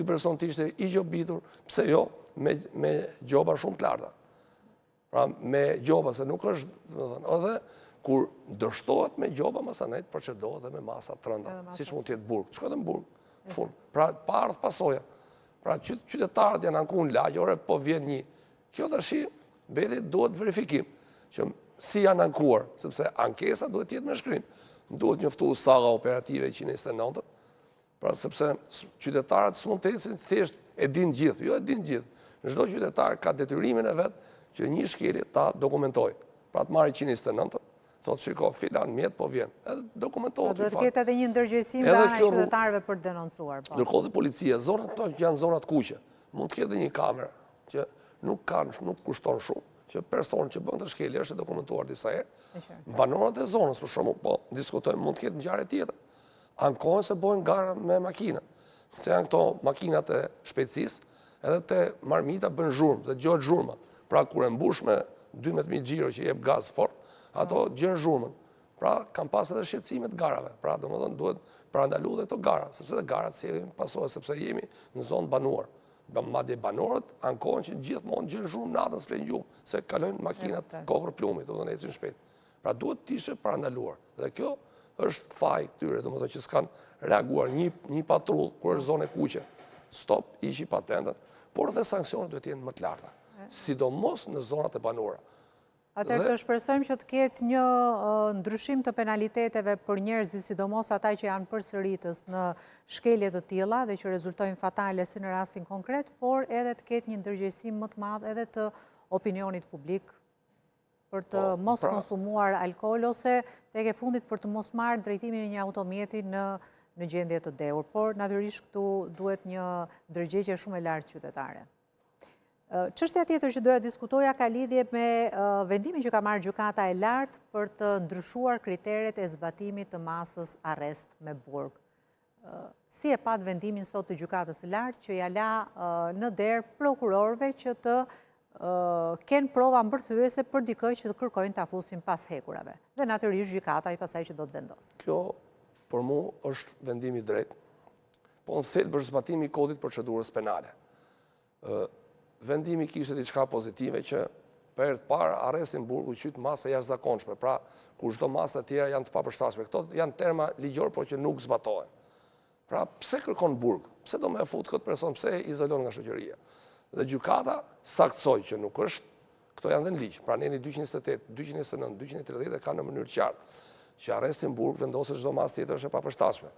person të ishte i gjobitur, pse jo, me, me gjoba shumë të larta. Pra me gjoba, se nuk është, domethënë, edhe kur dështohet me gjoba, masanej të procedohet dhe me masa të rënda, siç mund të jetë burg, të shkojë në burg, fund. Pra, pa ardhë pasoja. Pra, qytetarët janë anku në lagje, ore, po vjen një. Kjo tashi, mbeti duhet verifikim, që si janë ankuar, sepse ankesa duhet të jetë me shkrim. Duhet njoftu salla operative 129, Pra sepse qytetarët s'mund të ecin thjesht e din gjithë, jo e din gjithë. Në çdo qytetar ka detyrimin e vet që një shkelje ta dokumentojë. Pra të marrë 129, thotë shiko filan mjet po vjen. Edhe dokumentohet. Po duhet të ketë edhe një ndërgjegjësim nga ana e qytetarëve për të denoncuar. Po. Ndërkohë dhe policia, zonat këto që janë zonat kuqe, mund të ketë dhe një kamerë që nuk kanë, nuk kushton shumë, që person që bën këtë shkelje është e dokumentuar disa herë. Banorët e zonës, për shembull, po diskutojmë, mund të ketë ngjarje tjetër. Ankohen se bojnë gara me makina. Se janë këto makinat e shpejtësisë, edhe te marmita bëjnë zhurmë, dhe dëgjohet zhurma. Pra, kur e mbush me 12.000 xhiro që jep gaz fort, ato dëgjon zhurmën. Pra, kam pas edhe shqetësime të garave. Pra, domethënë, duhet parandalu dhe këto gara, sepse dhe garat sjellin pasoja, sepse jemi në zonë banuar. Madje banorët ankohen që gjithmonë dëgjon zhurmë natën s'flenë gjumë, se kalojnë makinat kokërr plumbi, domethënë ecin shpejt. Pra duhet të ishte parandaluar. Dhe kjo është faj këtyre, domethënë që s'kanë reaguar një, një patrullë, kur është zonë e kuqe. Stop, hiqi patentën, por dhe sanksionet duhet të jenë më të larta. Sidomos në zonat e banuara. Atëherë të shpresojmë që të ketë një ndryshim të penaliteteve për njerëzit, sidomos ata që janë përsëritës në shkelje të tilla dhe që rezultojnë fatale si në rastin konkret, por edhe të ketë një ndërgjegjësim më të madh edhe të opinionit publik për të po, mos pra- konsumuar alkool ose tek e fundit për të mos marrë drejtimin e një automjeti në në gjendje të dehur. Por natyrisht këtu duhet një ndërgjegje shumë e lartë qytetare. Çështja tjetër që doja diskutoja ka lidhje me vendimin që ka marrë gjykata e lartë për të ndryshuar kriteret e zbatimit të masës arrest me burg. Si e patë vendimin sot të gjykatës së lartë që ia la në derë prokurorëve që të kenë prova mbërthyese për dikë që të kërkojnë ta fusin pas hekurave. Dhe natyrisht gjykata i pastaj që do të vendosë. Kjo për mu është vendim i drejtë, po në thelb është zbatimi i kodit procedurës penale. Vendimi kishte diçka pozitive që për herë të parë arresti në burg u quajt masë e jashtëzakonshme, pra kur çdo masë të tjera janë të papërshtatshme. Këto janë terma ligjor, por që nuk zbatohen. Pra, pse kërkon burg? Pse do me e fut këtë person? Pse e izolon nga shoqëria? Dhe gjykata saktësoi që nuk është Këto janë dhe në ligj, pra neni 228, 229, 230 e kanë në mënyrë të qartë, që arresti në burg vendoset çdo masë tjetër është e papërshtatshme.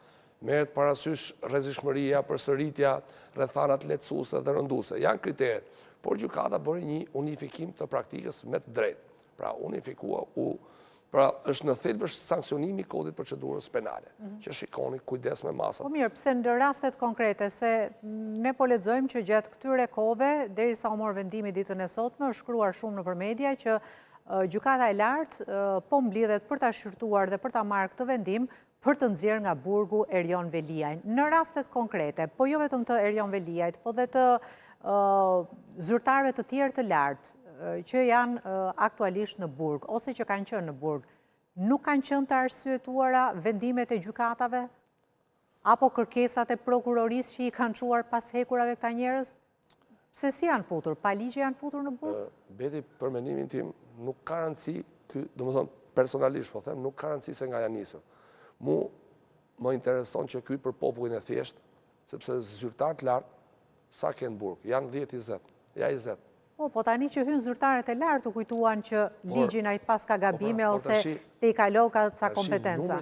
Merret parasysh rrezikshmëria, përsëritja, rrethanat lehtësuese dhe rënduese. Janë kriteret, por gjykata bëri një unifikim të praktikës me të drejtë. Pra unifikua u Pra, është në thelb është sanksionimi i kodit procedurës penale, mhm. që shikoni kujdes me masat. Po mirë, pse në rastet konkrete, se ne po lexojmë që gjatë këtyre kohëve, derisa u mor vendimi ditën e sotme, është shkruar shumë nëpër media që gjykata e lartë po mblidhet për ta shqyrtuar dhe për ta marrë këtë vendim për të nxjerrë nga burgu Erion Veliajn. Në rastet konkrete, po jo vetëm të Erion Veliajt, po dhe të zyrtarëve të tjerë të lartë, që janë aktualisht në burg, ose që kanë qenë në burg, nuk kanë qenë të arsyetuara vendimet e gjykatave, apo kërkesat e prokurorisë që i kanë çuar pas hekurave këta njerëz? Pse si janë futur? Pa ligje janë futur në burg? Beti, për mendimin tim, nuk ka rëndësi, domethënë, personalisht, po them, nuk ka rëndësi se nga janë nisur. Mu, më intereson që ky për popullin e thjeshtë, sepse zyrtarë të lartë, sa ke në burg, janë 10, 20, ja 20. Po, po tani që hynë zyrtarët e lartë u kujtuan që ligji na i paska po, pra, gabime ose tejkaloka ca kompetenca.